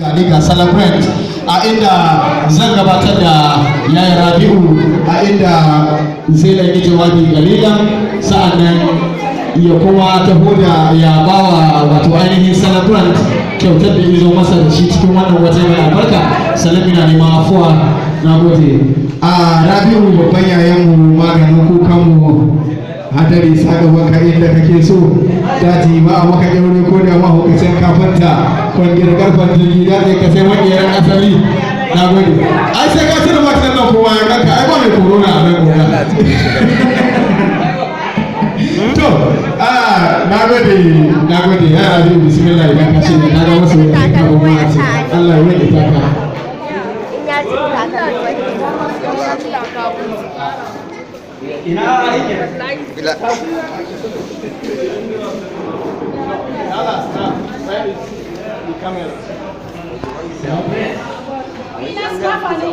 Gani ga celebrant, a inda zan gabatar da Yaya Rabi'u, a inda zai ɗan yi jawabi kalilan, sa'annan ya kuma taho da ya bawa wato ainihin celebrant kyautar da ya zo masa da shi cikin wannan waje mai albarka. Salami na neman afuwa. Na gode. A Rabi'u, babban yayanmu, maganin kukanmu, hadari saka wanka inda kake so, daji ba a maka kyaure ko da mahaukacin kafinta, kwangir karfan jirgi da ka sai maƙeran asali. Na gode. Ai sai ka cire mask nan, kowa ya ganka. Ai ba mai corona a nan gona. To, a na gode, na gode, ya Rabi'u. Bismillah, idan ka ce na ga wasu wani kabo ma ce Allah ya yi taka. In ya ci takalmi wani. Ina yake? Where is the camera? Ina staff ne.